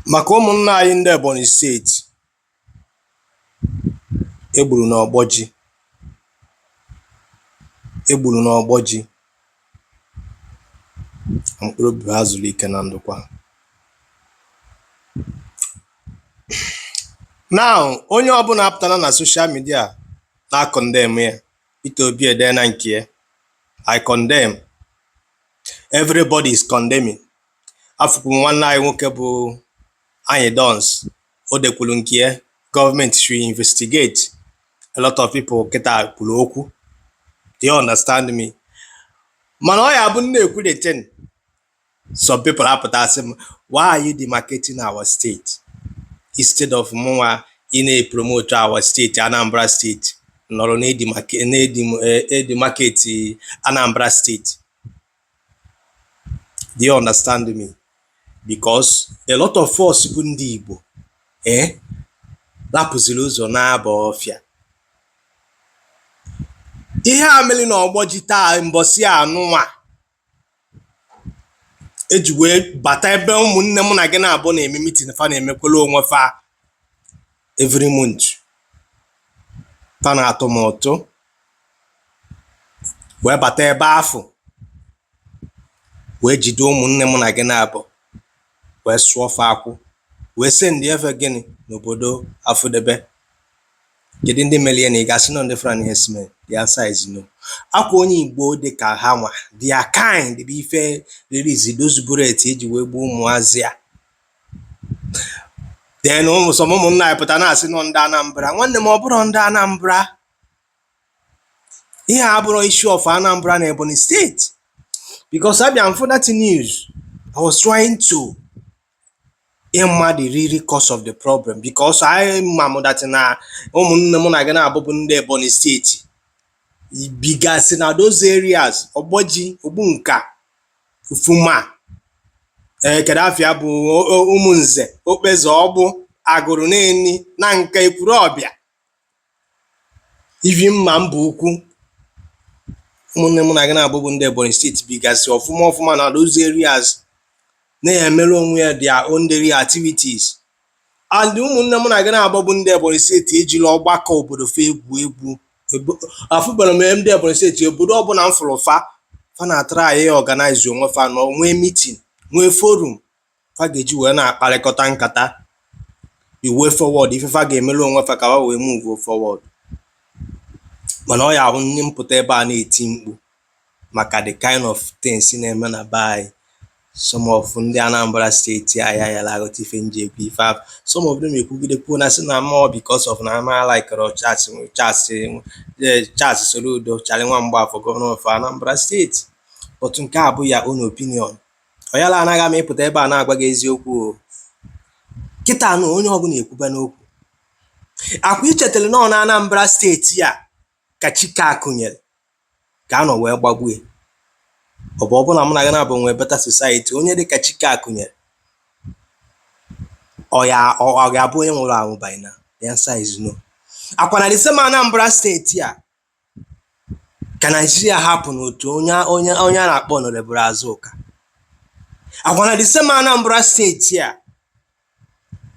Maka ụmụnna anyị ndị Ebonyi Steeti e gburu n'Ọgbọji, e gburu n'Ọgbọji, ka mkpụrụ obi ha zuru ike na ndokwa. Now, onye ọbụla apụtala na social media na-acondemn ya. Peter Obi edee na nke ya, "I condemn." Everybody is condemning. Afụkwu nwanne anyị nwoke bụ Anyị Dons, o dekwuru nke ya, "Government should investigate." A lot of people kịta kwuru okwu. Do you understand me? Mana ọ ya bụ m na-ekwu the thing, some people apụta sị m, "Why are you demarcating our state?" Instead of mụnwa ị na-epromote our state, Anambra State, nọrọ na-edemarcate Anambra State. Do you understand me? Because a lot of us bụ ndị Igbo rapụziri ụzọ na-aba ọfịa. Ihe a mere na Ọgbọji taa, mbọsị anụnwa eji wee bata ebe ụmụnne mụ na gị na-abụ na-eme meeting, fa na-emekwela onwe fa every month, fa na-atụ m ụtụ, wee bata ebe afụ wee jide ụmụnne mụ na gị na-abụ, wee sụọ fa akwụ, wee send efe gịnị n'obodo afụdebe. Kedu ndị mere ya? Na ị ga-asị nọ ndị Fulani herdsmen? The answer is no. Akwa onye Igbo dị ka ha nwa, their kind, bụ ife release those bullets eji wee gbuo ụmụazị a. Then ụmụ some ụmụnna anyị pụta na-asị nọ ndị Anambra. Nwanne m, ọ bụrụ ndị Anambra, ihe a abụrụ issue of Anambra na Ebonyi State, because abịa m fụ that news, I was trying to ịma the real cause of the problem, because anyị ma m that na ụmụnne mụ na gị na-abụbụ ndị Ebonyi Steeti bigasị na those areas, Ọgbọji, Ogbunka, Ufuma, ee, kedu afịa bụ Ụmụnze, Okpeze, Ọgbụ, Agụrụ, Neni na Nka, Ekwurọbịa, even mma mba ukwu. Ụmụnne mụ na gị na-abụbụ ndị Ebonyi Steeti bigasị ọfụma ọfụma na those areas, na-emere onwe ya their own daily activities. And ụmụnne mụ na gị na-abụ ndị Ebonyi Steeti ejila ọgbakọ obodo fa egwu egwu. Afụbara m ndị Ebonyi Steeti, obodo ọbụla m fụrụ fa, fa na-atara anyị organize onwe fa nọ nwee meeting, nwee forum fa ga-eji wee na-akparịkọta nkata the way forward, ife fa ga-emere onwe fa ka fa wee move forward. Mana ọ ya ahụ nne m pụta ebe a na-eti mkpu maka the kind of things na-eme na be anyị, some of ndị Anambra Steeti anyị ayala aghọta ife nji ekwu ife ahụ. Some of them ekwugide kwuo na sị na mọ because of na ama likere Charles Soludo, Charlie Nwa Mgbafọ, governor of Anambra State. But nke a bụ ya own opinion. Ọ yala anaghị m ịpụta ebe a na-agwa gị eziokwu o. Kịta nụ, onye ọbụla ekwube n'okwu akwa ichetara na ọ na Anambra Steeti a ka Chike Akụnyere ka a nọ wee gbagbue. Ọ bụ ọbụna mụ na gị na-abụ nwee better society, onye dịka Chike Akụnyere ọ ya ọ ga-abụ onye nwụrụ anwụ by now? The answer is no. Akwa na the same Anambra Steeti a ka Naijiria hapụ n'otu onye a na-akpọ Honorable Azuka. Akwa na the same Anambra Steeti a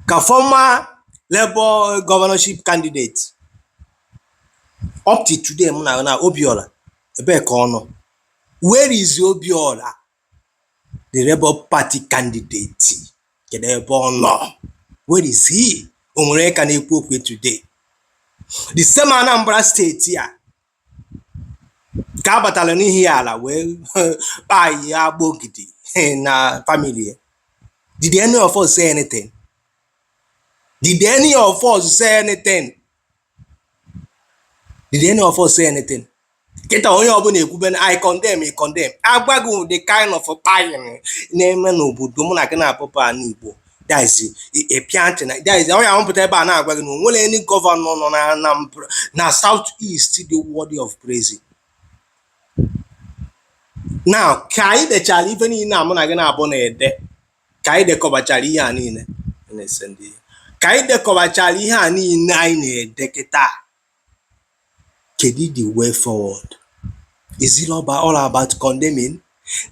ka former Labour governorship candidate up to today mụ na Obiora, ebee ka ọ nọ? Where is Obiora, the Labour Party candidate? Kedu ebe ọ nọ? Where is he? O nwere ka na-ekwu okwu today? The same Anambra Steeti a ka a batara n'ihi ala wee kpaa ya agbogidi na family ya. Did any of us say anything? Did any of us say anything? Did any of us say anything? Kịta onye ọbụla ekwube na "I condemn, I condemn." Agwaghị the kind of kpaying na-eme n'obodo mụ na gị na-abụba ala Igbo. That is ịpịa ntị na that is onye ahụpụta ebe a na-agwa gị na o nwere any governor nọ na Anambra, na South East, dị worthy of praising. Now, ka anyị dechara ife niile a mụ na gị na-abụ na-ede, ka anyị dekọbachara ihe a niile na-ese ndị ihe, ka anyị dekọbachara ihe a niile anyị na-ede kịta, kedu the way forward? Is it all about condemning?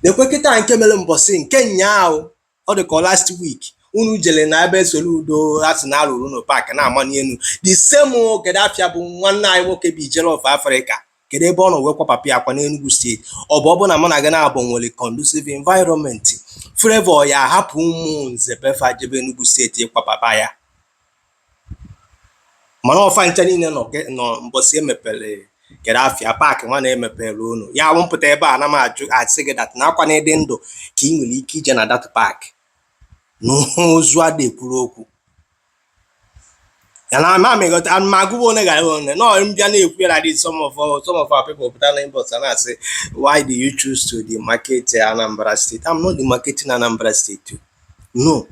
Lekwe kịta nke mere mbọsị nke nyaahụ, ọ dị ka last week, Unu jere na ebe Soludo a sị na arụrụ unu park na-amanye elu. The same kedu afịa bụ nwanne anyị nwoke bụ Ijele of Africa, kedu ebe ọ nọ wee kwa papa ya akwa n'Enugu Steeti? Ọ bụ na mụ na gị na-abụ nwere conducive environment, Flavour ya ahapụ ụmụ nze befa jebe Enugu Steeti ịkwa papa ya? Mana ọfa ncha niile nọ mbọsị emepere kere afịa park nwa na-emepere unu ya bụ mpụta ebe a na m ajụ asị gị that na akwa na ịdị ndụ ka ị nwere ike ije na that park n'ozu ada ekwuru okwu ya na ama m ma agụba one gara one nọ mbịa na-ekwu ya na this. Some of our people pụta na inbox a na-asị, "Why do you choose to demarcate Anambra State?" I'm not demarcating Anambra State, no.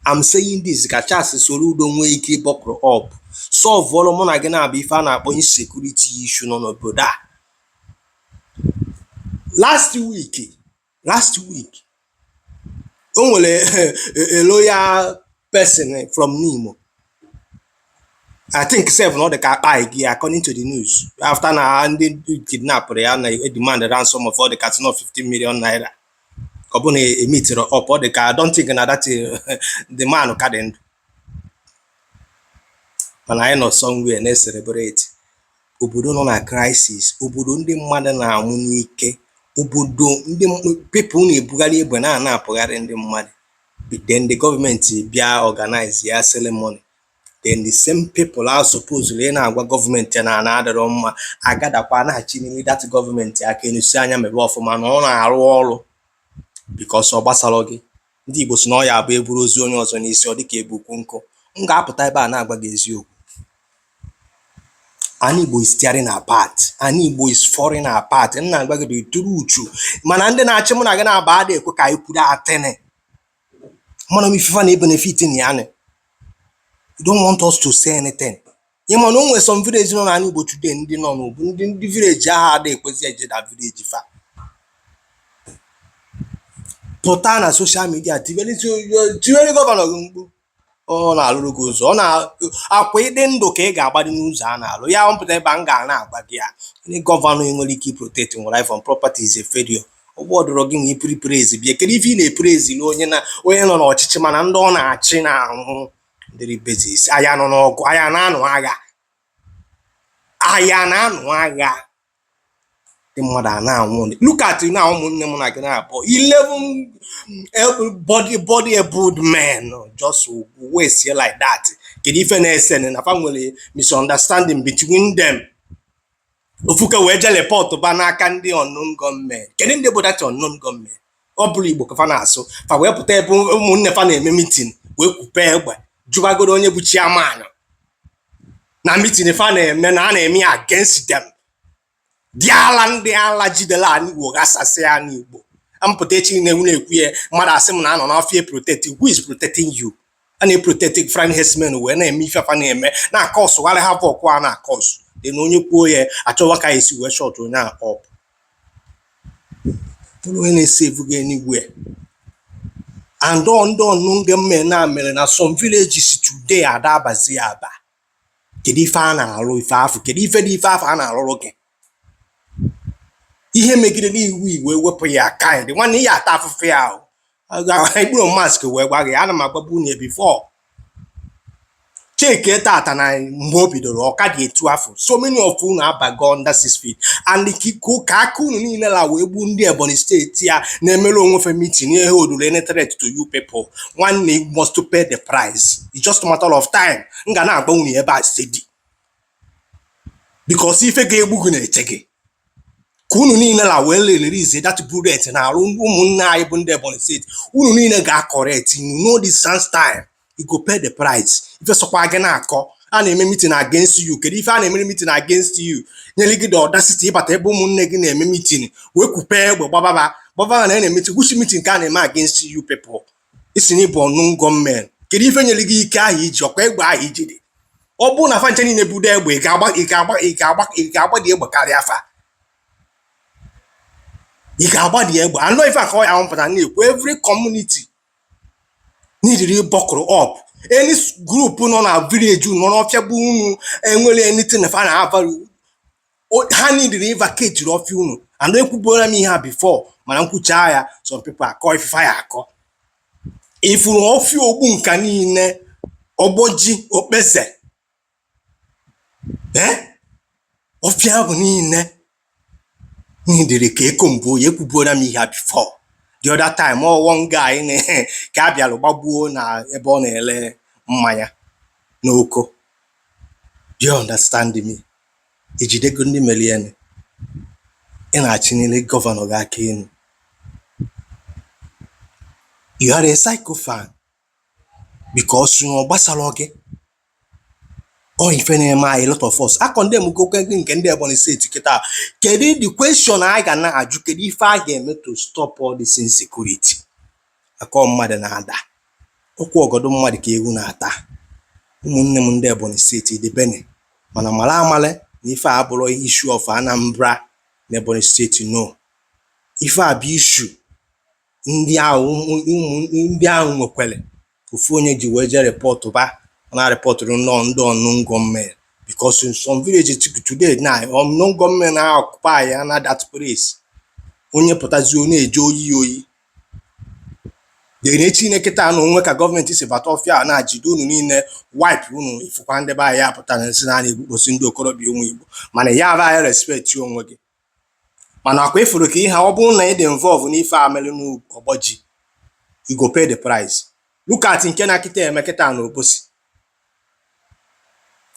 I'm saying this ka Charles Soludo nwee ike ịbuckle up, solve ọrụ mụ na gị na-abụ ife a na-akpọ insecurity issue nọ n'obodo a. Last week o nwere a loyal person from Nimo, I think sef na ọ dị ka akpa gị, according to the news, after na ndị kidnapụrụ ya na demand ransom of ọ dị ka 50 million naira. Ọ bụ na emitiri up, ọ dị ka I don't think na that the man ka dị ndụ, mana anyị nọ somewhere na-celebrate obodo nọ na crisis, obodo ndị mmadụ na-anwụ n'ike, obodo ndị people na-ebugharị egbe na-ana apụgharị ndị mmadụ. Then the gọọmenti bịa organize ya ceremony. Then the same people are supposedly na-agwa gọọmenti na ana adịrọ mma agadakwa na-achịnili that gọọmenti aka enusi anya mebe ọfụma na ọ na-arụ ọrụ, because ọ gbasara gị. Ndị Igbo si na ọ ya abụ eburu ozu onye ọzọ n'isi ọ dịka ebukwu nkụ. M ga-apụta ebe a na-agwa gị eziokwu. Ana Igbo is tearing apart. Ana Igbo is falling apart. M na-agwa gị the truth, mana ndị na-achị mụ na gị na-aba ada ekwe ka anyị kwuru atịnị. Mana m ifefa na-ebenefit na ya nị. You don't want us to say anything. Ị ma na o nwere some village nọ n'ala Igbo today, ndị nọ n'obu ndị village ahụ ada ekwezi eje na village fa pụta na social media tiwere governor gị mkpu. Ọ na-alụrụ gị ụzọ, ọ na-akwa ịdị ndụ ka ị ga-agbado n'ụzọ a na-alụ ya. Mpụta ebe a m ga na-agwa gị ya, ndị governor enwere ike protect nwere life and property is a failure. Ụgbọ ọdụrọ gị nwe ipiri praise bịa. Kedu ife ị na-epraise na onye na onye nọ n'ọchịchị, mana ndị ọ na-achị na-anwụ daily basis? Anya nọ n'ọgụ, anya na-anụ agha, anya na-anụ agha, ndị mmadụ a na-anwụ. Look at na ụmụnne m na gị na-abụọ, 11 body abled men just waste like that. Kedu ife na-ese na fa nwere misunderstanding between them? Ofuke wee je report ba n'aka ndị unknown gunmen. Kedu ndị bụ that unknown gunmen? Ọ bụrụ Igbo ka fa na-asụ, fa wee pụta ebe ụmụnne fa na-eme meeting wee kwupe egbe, jụbagoro onye bụ chairman na meeting fa na-eme na a na-eme ya against them. Dị ala ndị ala jidere ala Igbo, ghasasịa ala Igbo. Ampụta echi na-ewu na-ekwu ya, mmadụ asị m na anọ n'ọfịa protect. Who is protecting you? A na-eprotect Fulani herdsmen wee na-eme ife afa na-eme na-akọsụgharị havoc a na-akọsụ dị na onye kwuo ya achọwa ka esi wee shut onye a up. Bụrụ onye na-esave gị anywhere. And all ndị unknown gunmen na mere na some villages today ada abazi ya aba. Kedu ife a na-alụ ife afụ? Kedu ife dị ife afụ a na-alụrụ gị? Ihe megidere iwu iwe wepụ ya kind nwanne ya ata afụfụ ya ahụ ekpuru mask wee gwa gị. Ana m agbabu unu before cheke tata na mgbe o bidoro ọ ka dị etu afọ. So many of unu abago under 6 feet and ka aka unu niile la wee gbuo ndị Ebonyi Steeti ya na-emere onwe fe meeting ihe oduru any threat to you people. Nwanne, you must to pay the price. It's just a matter of time. M ga na-agba unu ebe a steady because ife ga-egbu gị na-eche gị ka unu niile la wee release that bullet na arụ ụmụnne anyị bụ ndị Ebonyi Steeti. Unu niile ga-correct. You know distance time, you go pay the price. Ife sọkwa gị na-akọ a na-eme meeting against you. Kedu ife a na-emere meeting against you nyere gị the audacity ịbata ebe ụmụnne gị na-eme meeting wee kwupe egbe gbababa gbababa na a na-eme meeting? Which meeting ka a na-eme against you people? Isi na ịbụ unknown gunmen, kedu ife nyere gị ike ahụ iji ọkwa egbe ahụ iji dị? Ọ bụrụ na fa nche niile budo egbe, ị ga-agba, ị ga-agba, ị ga-agba, ị ga-agba dị egbe karịa fa. Ị ga-agba dị egbe anọ. Ife a ka ọ ya mpụta na-ekwu, every community need buckle up. Any group nọ na village nọ n'ọfịa bụ unu enwere anything fa na value, ha need vacate ọfịa unu. And ekwubuola m ihe a before, mana nkwucha ya, some people akọ ifefa ya akọ. Ifuru ọfịa ogbu nka niile, Ogboji, Okpeze, ee, ọfịa ahụ niile n'idiri ka eko mbụ oyi. Ekwubuola m ihe a before. The other time, ọ one guy ka a bịara gbagbuo na ebe ọ na-ele mmanya n'Oko. Do you understand me? Ejidego ndị mere ya. Ị na-achịnyere governor gị aka elu. You are a sycophant because na ọ gbasara gị. Ọ ife na-eme anyị, lot of us a condemn gokwe gị nke ndị Ebonyi Steeti kịta. Kedu the question anyị ga na-ajụ? Kedu ife a ga-eme to stop all this insecurity? Aka mmadụ na-ada ụkwụ ọgọdọ mmadụ ka ewu na-ata. Ụmụnne m ndị Ebonyi Steeti, debene mana mara amala na ife a abụrụ issue of Anambra na Ebonyi Steeti. No, ife a bụ issue ndị ahụ, ụmụ ndị ahụ nwekwere ofu onye ji wee jee report ba na reportụrụ nnọọ ndị unknown gunmen, because in some villages today na unknown gunmen na occupy ya na that place. Onye pụtazi, ọ na-eje oyi oyi dere Chineke taa na onwe ka gọọmenti si bata ọfịa a na-ajide unu niile, wipe unu. Ifụkwa ndị be anyị apụta na nsị na a na-egbukposi ndị okorobịa ụmụ Igbo, mana ya aba anyị respect onwe gị. Mana akwa ifuru ka ihe ọ bụrụ na ị dị involve n'ife a mere n'Ogboji, you go pay the price. Look at nke na kịta eme kịta na Obosi,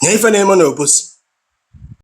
na ife na-eme n'Obosi.